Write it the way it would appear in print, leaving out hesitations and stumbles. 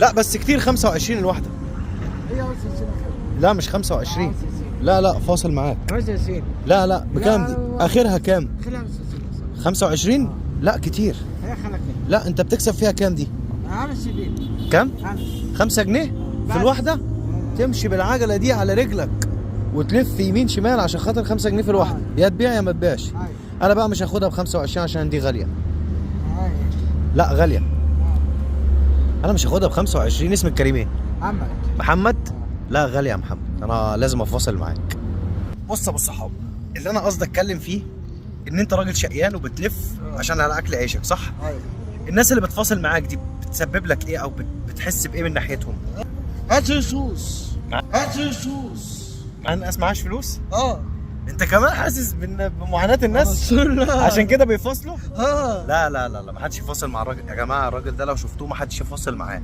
لا بس كتير، 25 الواحدة. هي 25. لا مش 25. لا لا، فاصل معاك. 25. لا لا، بكام دي؟ اخرها كام؟ خليها 25. 25؟ لا كتير. هي خلك. لا انت بتكسب فيها كام دي؟ 5 جنيه. كام؟ 5. 5 جنيه في الواحدة؟ تمشي بالعجلة دي على رجلك وتلف يمين شمال عشان خاطر 5 جنيه في الواحدة، يا تبيع يا ما تبيعش. ايوه. انا بقى مش هاخدها ب 25 عشان دي غالية. ايوه. لا غالية، انا مش هاخدها ب 25. اسم الكريم ايه؟ محمد. محمد؟ لا غالية يا محمد، انا لازم افاصل معاك. بص يا ابو الصحاب، اللي انا قصدي اتكلم فيه ان انت راجل شقيان وبتلف عشان على اكل عيشك، صح؟ ايوه. الناس اللي بتفاصل معاك دي بتسبب لك ايه او بتحس بايه من ناحيتهم؟ هات فلوس، هات فلوس. انا الناس معاش فلوس؟ اه. انت كمان حاسس بمعاناة الناس؟ عشان كده بيفاصلوا؟ اه. لا لا لا لا، ما حدش يفاصل مع الراجل يا جماعة. الراجل ده لو شفتوه ما حدش يفاصل معاه.